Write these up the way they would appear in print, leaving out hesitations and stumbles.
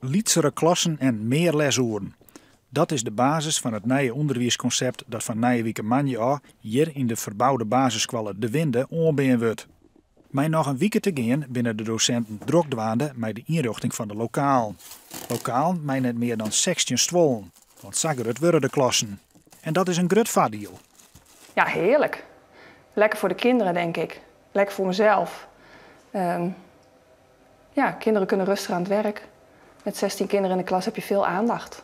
Lytsere klassen en mear lesoeren. Dat is de basis fan it nije ûnderwiiskonsept dat fan nije wike moandei ôf hjir yn de ferboude basisskoalle De Winde oanbean wurdt. Mei noch in wike te gean binne de dosinten drok dwaande mei de ynrjochting fan de lokalen. Lokalen mei net mear dan 16 stuollen, want sa grut wurde de klassen. En dat is in grut foardiel. Ja, hearlik. Lekker foar de kinderen, denk ik. Lekker foar mysels. Ja, kinderen kunnen rustig aan het werk. Met 16 kinderen in de klas heb je veel aandacht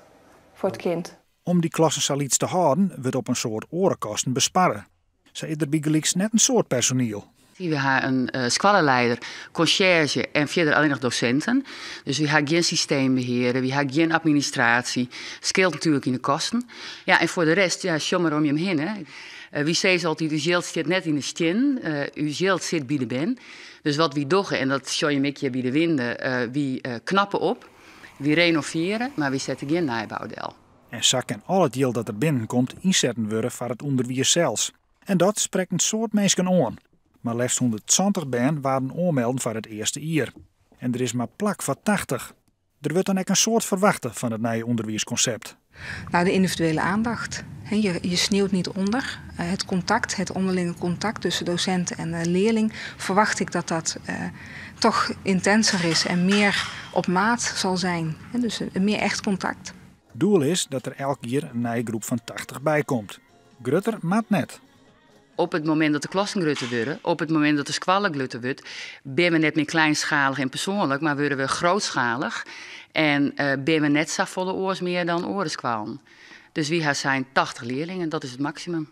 voor het kind. Om dy klassen sa lyts te hâlden wurdt op in soad oare kosten besparre. Sa is der bygelyks net in soad personiel. Wy ha in skoalleleider, konsjerzje en fierder allinnich dosinten. Dus wy ha gjin systeembehearder, wy ha gjin administraasje. Skeelt natuerlik yn de kosten. Ja, en foar de rest, ja, sjoch mar om jim hinne. Wy sizze altyd, ús jild stiet net yn de stiennen, ús jild sit by de bern. Dus wat wy dogge, en dat sjogge jim ek hjir by De Winde, wy knappe op, wy renovearje, mar wy sette gjin nijbou del. En sa kin al it jild dat der binnen komt ynsetten wurde foar it ûnderwiis sels. En dat sprekt in soad minsken oan. Mar leafst 170 bern waarden oanmelden foar it earste jier. En der is mar plak foar 80. Der wurdt dan ek in soad ferwachte fan it nije ûnderwiiskonsept. Nou, de individuele aandacht. Je sneeuwt niet onder. Het contact, het onderlinge contact tussen docent en leerling, verwacht ik dat dat toch intenser is en meer op maat zal zijn. Dus meer echt contact. Doel is dat der elk jier in nije groep fan 80 bykomt. Grutter moat net. Op it momint dat de klassen grutter wurde, op it momint dat de skoalle grutter wurdt, binne we net mear kleinschalich en persoanlik, mar wurde we grootschalich en binne we net safolle oars mear dan oare skoallen. Dus wy ha sein 80 learlingen, dat is it maksimum.